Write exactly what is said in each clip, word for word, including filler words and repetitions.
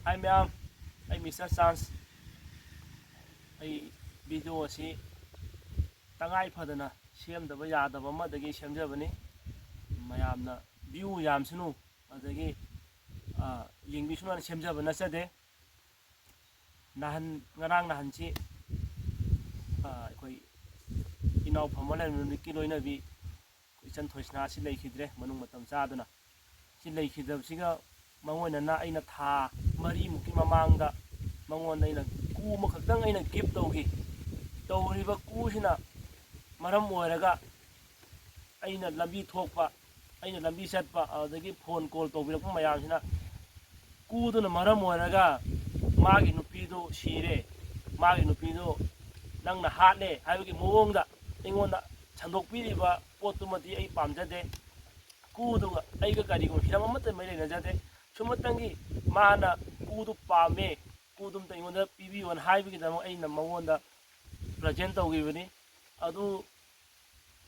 ꯍꯥꯏ ꯃꯌꯥꯝ, ꯑꯩ mister chance. ꯑꯩ ꯚꯤꯗꯤꯑꯣ ꯑꯁꯤ ꯇꯉꯥꯏ ꯐꯗꯅ ꯁꯦꯝꯗꯕ ꯌꯥꯗꯕ ꯑꯃꯗꯒꯤ ꯁꯦꯝꯖꯕꯅꯤ꯫ ꯃꯌꯥꯝꯅ ꯚ꯭ꯌꯨ ꯌꯥꯝꯁꯅꯨ, ꯑꯗꯒꯤ, ꯑ, ꯌꯦꯡꯕꯤꯁꯅꯨ ꯍꯥꯏꯅ ꯁꯦꯝꯖꯕ ꯅꯠꯆꯗꯦ꯫ ꯅꯍꯥꯟ, ꯉꯔꯥꯡ ꯅꯍꯥꯟꯁꯤ, ꯑ, ꯑꯩꯈꯣꯏ ꯏꯅꯥꯎ ꯐꯝꯕ ꯂꯩꯔꯝꯃꯤꯕ ꯅꯨꯃꯤꯠꯀꯤ ꯂꯣꯏꯅꯕꯤ ꯏꯆꯟ ꯊꯣꯏꯁꯅꯥ ꯑꯁꯤ ꯂꯩꯈꯤꯗ꯭ꯔꯦ, ꯃꯅꯨꯡ ꯃꯇꯝ ꯆꯥꯗꯅ꯫ ꯁꯤ ꯂꯩꯈꯤꯗꯕꯁꯤꯒ ꯃꯥꯡꯑꯣꯏꯅꯅ ꯑꯩꯅ ꯊꯥ ꯃꯔꯤꯃꯨꯛꯀꯤ ꯃꯃꯥꯡꯗ ꯃꯉꯣꯟꯗ ꯑꯩꯅ ꯀꯨ ꯑꯃꯈꯛꯇꯪ ꯑꯩꯅ ꯒꯤꯐ ꯇꯧꯈꯤ꯫ ꯇꯧꯔꯤꯕ ꯀꯨꯁꯤꯅ ꯃꯔꯝ ꯑꯣꯏꯔꯒ ꯑꯩꯅ ꯂꯝꯕꯤ ꯊꯣꯛꯄ, ꯑꯩꯅ ꯂꯝꯕꯤ ꯆꯠꯄ, ꯑꯗꯨꯗꯒꯤ ꯐꯣꯟ ꯀꯣꯜ ꯇꯧꯕꯤꯔꯛꯄ ꯃꯌꯥꯝꯁꯤꯅ ꯀꯨꯗꯨꯅ ꯃꯔꯝ ꯑꯣꯏꯔꯒ ꯃꯥꯒꯤ ꯅꯨꯄꯤꯗꯨ ꯁꯤꯔꯦ, ꯃꯥꯒꯤ ꯅꯨꯄꯤꯗꯨ ꯅꯪꯅ ꯍꯥꯠꯂꯦ ꯍꯥꯏꯕꯒꯤ ꯃꯑꯣꯡꯗ ꯑꯩꯉꯣꯟꯗ ꯁꯟꯗꯣꯛꯄꯤꯔꯤꯕ ꯄꯣꯠꯇꯨꯃꯗꯤ ꯑꯩ ꯄꯥꯝꯖꯗꯦ꯫ ꯀꯨꯗꯨꯒ ꯑꯩꯒ ꯀꯔꯤꯒꯨꯝꯕ ꯍꯤꯔꯝ ꯑꯃꯠꯇ ꯃꯔꯤ ꯂꯩꯅꯖꯗꯦ꯫ ꯁꯨꯝꯃꯇꯪꯒꯤ ꯃꯥꯅ ꯀꯨꯗꯨ ꯄꯥꯝꯃꯦ, ꯀꯨꯗꯨꯝꯇ ꯑꯩꯉꯣꯟꯗ ꯄꯤꯕꯤꯌꯣꯅ ꯍꯥꯏꯕꯒꯤꯗꯃꯛ ꯑꯩꯅ ꯃꯉꯣꯟꯗ ꯄ꯭ꯔꯖꯦꯟ ꯇꯧꯈꯤꯕꯅꯤ꯫ ꯑꯗꯨ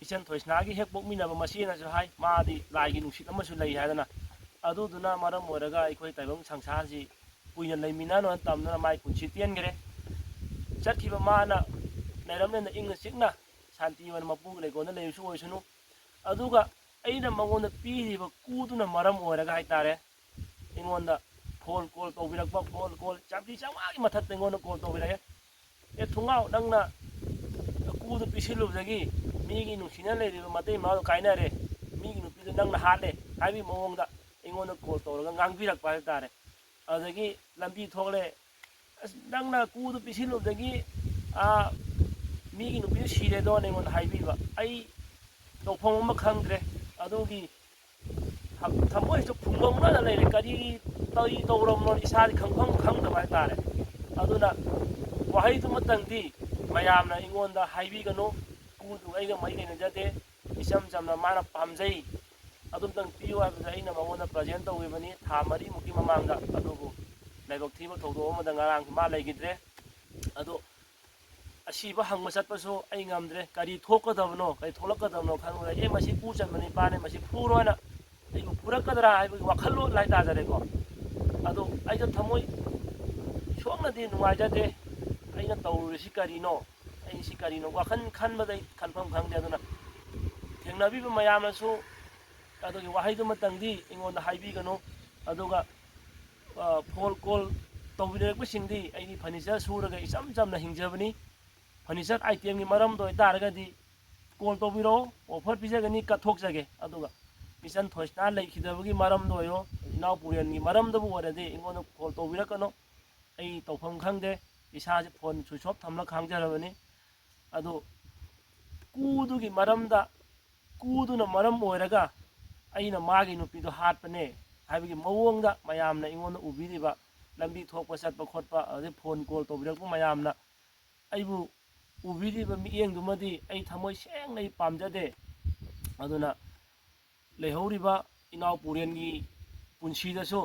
ꯏꯆꯟ ꯊꯣꯏꯁꯅꯥꯒꯤ ꯍꯦꯛ ꯄꯣꯛꯃꯤꯟꯅꯕ ꯃꯆꯦꯅꯁꯨ ꯍꯥꯏ, ꯃꯥꯗꯤ ꯂꯥꯏꯒꯤ ꯅꯨꯡꯁꯤꯠ ꯑꯃꯁꯨ ꯂꯩ ꯍꯥꯏꯗꯅ꯫ ꯑꯗꯨꯗꯨꯅ ꯃꯔꯝ ꯑꯣꯏꯔꯒ ꯑꯩꯈꯣꯏ ꯇꯥꯏꯕꯪ ꯁꯪꯁꯥꯔꯁꯤ ꯀꯨꯏꯅ ꯂꯩꯃꯤꯟꯅꯅꯣꯅ ꯇꯝꯗꯨꯅ ꯃꯥꯏ ꯄꯨꯟꯁꯤ ꯇꯦꯟꯈ꯭ꯔꯦ꯫ ꯆꯠꯈꯤꯕ ꯃꯥꯅ ꯂꯩꯔꯝꯂꯦꯅ ꯏꯪꯅ ꯆꯤꯛꯅ ꯁꯥꯟꯇꯤ ꯑꯣꯏꯅ ꯃꯄꯨꯒꯤ ꯂꯩꯀꯣꯜꯗ ꯂꯩꯕꯁꯨ ꯑꯣꯏꯁꯅꯨ꯫ ꯑꯗꯨꯒ ꯑꯩꯅ ꯃꯉꯣꯟꯗ ꯄꯤꯔꯤꯕ ꯀꯨꯗꯨꯅ ꯃꯔꯝ ꯑꯣꯏꯔꯒ ꯍꯥꯏꯇꯥꯔꯦ, ꯑꯩꯉꯣꯟꯗ ꯐꯣꯟ ꯀꯣꯜ ꯇꯧꯕꯤꯔꯛꯄ, ꯐꯣꯟ ꯀꯣꯜ ꯆꯥꯝꯃꯔꯤ ꯆꯥꯝꯃꯉꯥꯒꯤ ꯃꯊꯛꯇ ꯑꯩꯉꯣꯟꯗ ꯀꯣꯜ ꯇꯧꯕꯤꯔꯛꯑꯦ꯫ "ꯑꯦ ꯊꯣꯡꯉꯥꯎ, ꯅꯪꯅ ꯀꯨꯗꯨ ꯄꯤꯁꯤꯜꯂꯨꯕꯗꯒꯤ ꯃꯤꯒꯤ ꯅꯨꯡꯁꯤꯅ ꯂꯩꯔꯤꯕ ꯃꯇꯩ ꯃꯅꯥꯎꯗꯣ ꯀꯥꯏꯅꯔꯦ, ꯃꯤꯒꯤ ꯅꯨꯄꯤꯗꯨ ꯅꯪꯅ ꯍꯥꯠꯂꯦ" ꯍꯥꯏꯕꯒꯤ ꯃꯑꯣꯡꯗ ꯑꯩꯉꯣꯟꯗ ꯀꯣꯜ ꯇꯧꯔꯒ ꯉꯥꯡꯕꯤꯔꯛꯄ ꯍꯥꯏꯕ ꯇꯥꯔꯦ꯫ ꯑꯗꯨꯗꯒꯤ ꯂꯝꯕꯤ ꯊꯣꯛꯂꯦ, "ꯑꯁ, ꯅꯪꯅ ꯀꯨꯗꯨ ꯄꯤꯁꯤꯜꯂꯨꯕꯗꯒꯤ, ꯑꯥ, ꯃꯤꯒꯤ ꯅꯨꯄꯤꯗꯨ ꯁꯤꯔꯦꯗꯣꯅ" ꯑꯩꯉꯣꯟꯗ ꯍꯥꯏꯕꯤꯕ꯫ ꯑꯩ ꯇꯧꯐꯝ ꯑꯃ ꯈꯪꯗ꯭ꯔꯦ꯫ ꯑꯗꯨꯒꯤ ꯊ-, ꯊꯃꯣꯏꯁꯨ ꯐꯨꯡꯕꯪꯅꯅ ꯂꯩꯔꯦ꯫ ꯀꯔꯤ, ꯀꯔꯤ ꯇꯧꯔꯕꯅꯣ ꯏꯁꯥꯗꯤ ꯈꯪꯐꯝ ꯈꯪꯗꯕ ꯍꯥꯏꯇꯥꯔꯦ꯫ ꯑꯗꯨꯅ ꯋꯥꯍꯩꯗꯨꯃꯇꯪꯗꯤ ꯃꯌꯥꯝꯅ ꯑꯩꯉꯣꯟꯗ ꯍꯥꯏꯕꯤꯒꯅꯨ, ꯀꯨꯗꯨ ꯑꯩꯒ ꯃꯔꯤ ꯂꯩꯅꯖꯗꯦ, ꯏꯆꯝ ꯆꯝꯅ ꯃꯥꯅ ꯄꯥꯝꯖꯩ, ꯑꯗꯨꯝꯇꯪ ꯄꯤꯌꯨ ꯍꯥꯏꯕꯗ ꯑꯩꯅ ꯃꯉꯣꯟꯗ ꯄ꯭ꯔꯖꯦꯟ ꯇꯧꯈꯤꯕꯅꯤ ꯊꯥ ꯃꯔꯤꯃꯨꯛꯀꯤ ꯃꯃꯥꯡꯗ꯫ ꯑꯗꯨꯕꯨ ꯂꯥꯏꯕꯛ ꯊꯤꯕ ꯊꯧꯗꯣꯛ ꯑꯃꯗ ꯉꯔꯥꯡ ꯃꯥ ꯂꯩꯈꯤꯗ꯭ꯔꯦ꯫ ꯑꯗꯣ ꯑꯁꯤꯕ ꯍꯪꯕ ꯆꯠꯄꯁꯨ ꯑꯩ ꯉꯝꯗ꯭ꯔꯦ꯫ ꯀꯔꯤ ꯊꯣꯛꯀꯗꯕꯅꯣ, ꯀꯔꯤ ꯊꯣꯛꯂꯛꯀꯗꯕꯅꯣ ꯈꯟꯕꯗ, "ꯑꯦ, ꯃꯁꯤ ꯀꯨ ꯆꯟꯕ ꯅꯤꯄꯥꯅꯦ, ꯃꯁꯤ ꯐꯨꯔꯣꯅ ꯑꯩꯕꯨ ꯐꯨꯔꯛꯀꯗ꯭ꯔꯥ?" ꯍꯥꯏꯕꯒꯤ ꯋꯥꯈꯜꯂꯣꯟ ꯍꯥꯏꯇꯥꯔꯦꯀꯣ꯫ ꯑꯗꯣ ꯑꯩꯁꯨ ꯊꯃꯣꯏ ꯁꯣꯛꯅꯗꯤ ꯅꯨꯡꯉꯥꯏꯖꯗꯦ꯫ ꯑꯩꯅ ꯇꯧꯔꯨꯔꯤꯁꯤ ꯀꯔꯤꯅꯣ, ꯑꯩ ꯁꯤ ꯀꯔꯤꯅꯣ, ꯋꯥꯈꯜ ꯈꯟꯕꯗ ꯑꯩ ꯈꯟꯐꯝ ꯈꯪꯗꯦ꯫ ꯑꯗꯨꯅ ꯊꯦꯡꯅꯕꯤꯕ ꯃꯌꯥꯝꯅꯁꯨ ꯑꯗꯨꯒꯤ ꯋꯥꯍꯩꯗꯨꯃꯇꯪꯗꯤ ꯑꯩꯉꯣꯟꯗ ꯍꯥꯏꯕꯤꯒꯅꯨ꯫ ꯑꯗꯨꯒ ꯐꯣꯟ ꯀꯣꯜ ꯇꯧꯕꯤꯔꯛꯄꯁꯤꯡꯗꯤ, ꯑꯩꯗꯤ ꯐꯔꯅꯤꯆꯔ ꯁꯨꯔꯒ ꯏꯆꯝ ꯆꯝꯅ ꯍꯤꯡꯖꯕꯅꯤ꯫ ꯐꯔꯅꯤꯆꯔ ꯑꯥꯏꯇꯦꯝꯒꯤ ꯃꯔꯝꯗ ꯑꯣꯏꯇꯥꯔꯒꯗꯤ ꯀꯣꯜ ꯇꯧꯕꯤꯔꯛꯑꯣ, ꯑꯣꯐꯔ ꯄꯤꯖꯒꯅꯤ, ꯀꯠꯊꯣꯛꯆꯒꯦ꯫ ꯑꯗꯨꯒ ꯏꯆꯟ ꯊꯣꯏꯁꯅꯥ ꯂꯩꯈꯤꯗꯕꯒꯤ ꯃꯔꯝꯗ ꯑꯣꯏꯔꯣ, ꯏꯅꯥꯎ ꯄꯨꯔꯦꯟꯒꯤ ꯃꯔꯝꯗꯕꯨ ꯑꯣꯏꯔꯗꯤ ꯑꯩꯉꯣꯟꯗ ꯀꯣꯜ ꯇꯧꯕꯤꯔꯛꯀꯅꯨ꯫ ꯑꯩ ꯇꯧꯐꯝ ꯈꯪꯗꯦ, ꯏꯁꯥꯁꯦ ꯐꯣꯟ ꯁ꯭ꯋꯤꯆ ꯑꯣꯐ ꯊꯝꯂꯒ ꯈꯥꯡꯖꯔꯕꯅꯤ꯫ ꯑꯗꯨ ꯀꯨꯗꯨꯒꯤ ꯃꯔꯝꯗ, ꯀꯨꯗꯨꯅ ꯃꯔꯝ ꯑꯣꯏꯔꯒ ꯑꯩꯅ ꯃꯥꯒꯤ ꯅꯨꯄꯤꯗꯣ ꯍꯥꯠꯄꯅꯦ ꯍꯥꯏꯕꯒꯤ ꯃꯑꯣꯡꯗ ꯃꯌꯥꯝꯅ ꯑꯩꯉꯣꯟꯗ ꯎꯕꯤꯔꯤꯕ, ꯂꯝꯕꯤ ꯊꯣꯛꯄ ꯆꯠꯄ ꯈꯣꯠꯄ, ꯑꯗꯩ ꯐꯣꯟ ꯀꯣꯜ ꯇꯧꯕꯤꯔꯛꯄ ꯃꯌꯥꯝꯅ ꯑꯩꯕꯨ ꯎꯕꯤꯔꯤꯕ ꯃꯤꯠꯌꯦꯡꯗꯨꯃꯗꯤ ꯑꯩ ꯊꯃꯣꯏ ꯁꯦꯡꯅ ꯑꯩ ꯄꯥꯝꯖꯗꯦ꯫ ꯑꯗꯨꯅ ꯂꯩꯍꯧꯔꯤꯕ ꯏꯅꯥꯎ ꯄꯨꯔꯦꯟꯒꯤ ꯄꯨꯟꯁꯤꯗꯁꯨ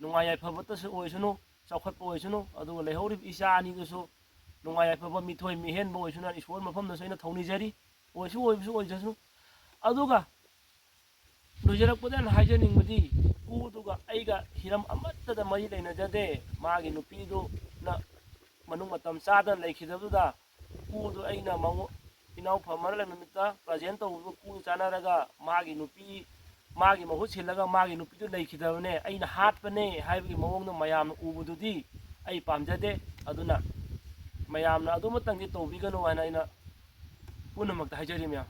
ꯅꯨꯡꯉꯥꯏ ꯌꯥꯏꯐꯕꯇꯁꯨ ꯑꯣꯏꯁꯅꯨ, ꯆꯥꯎꯈꯠꯄ ꯑꯣꯏꯁꯅꯨ, ꯑꯗꯨꯒ ꯂꯩꯍꯧꯔꯤꯕ ꯏꯆꯥ ꯑꯅꯤꯗꯨꯁꯨ ꯅꯨꯡꯉꯥꯏ ꯌꯥꯏꯐꯕ ꯃꯤꯊꯣꯏ ꯃꯤꯍꯦꯟꯕ ꯑꯣꯏꯁꯅꯨ ꯍꯥꯏꯅ ꯏꯁꯣꯔ ꯃꯐꯝꯗꯁꯨ ꯑꯩꯅ ꯊꯧꯅꯤꯖꯔꯤ꯫ ꯑꯣꯏꯁꯨ ꯑꯣꯏꯕꯁꯨ ꯑꯣꯏꯖꯁꯅꯨ꯫ ꯑꯗꯨꯒ ꯂꯣꯏꯖꯔꯛꯄꯗ ꯑꯩꯅ ꯍꯥꯏꯖꯅꯤꯡꯕꯗꯤ, ꯀꯨꯗꯨꯒ ꯑꯩꯒ ꯍꯤꯔꯝ ꯑꯃꯠꯇꯗ ꯃꯔꯤ ꯂꯩꯅꯖꯗꯦ꯫ ꯃꯥꯒꯤ ꯅꯨꯄꯤꯗꯨꯅ ꯃꯅꯨꯡ ꯃꯇꯝ ꯆꯥꯗꯅ ꯂꯩꯈꯤꯗꯕꯗꯨꯗ, ꯀꯨꯗꯨ ꯑꯩꯅ ꯃꯉꯣ-, ꯏꯅꯥꯎ ꯐꯝꯃꯔ ꯂꯩꯕ ꯅꯨꯃꯤꯠꯇ ꯄ꯭ꯔꯖꯦꯟ ꯇꯧꯕꯗꯨ ꯀꯨ ꯆꯥꯟꯅꯔꯒ ꯃꯥꯒꯤ ꯅꯨꯄꯤ, ꯃꯥꯒꯤ ꯃꯍꯨꯠ ꯁꯤꯜꯂꯒ ꯃꯥꯒꯤ ꯅꯨꯄꯤꯗꯨ ꯂꯩꯈꯤꯗꯕꯅꯦ, ꯑꯩꯅ ꯍꯥꯠꯄꯅꯦ ꯍꯥꯏꯕꯒꯤ ꯃꯑꯣꯡꯗ ꯃꯌꯥꯝꯅ ꯎꯕꯗꯨꯗꯤ ꯑꯩ ꯄꯥꯝꯖꯗꯦ꯫ ꯑꯗꯨꯅ ꯃꯌꯥꯝꯅ ꯑꯗꯨꯃꯇꯪꯗꯤ ꯇꯧꯕꯤꯒꯅꯨ ꯍꯥꯏꯅ ꯑꯩꯅ ꯄꯨꯝꯅꯃꯛꯇ ꯍꯥꯏꯖꯔꯤ ꯃꯌꯥꯝ꯫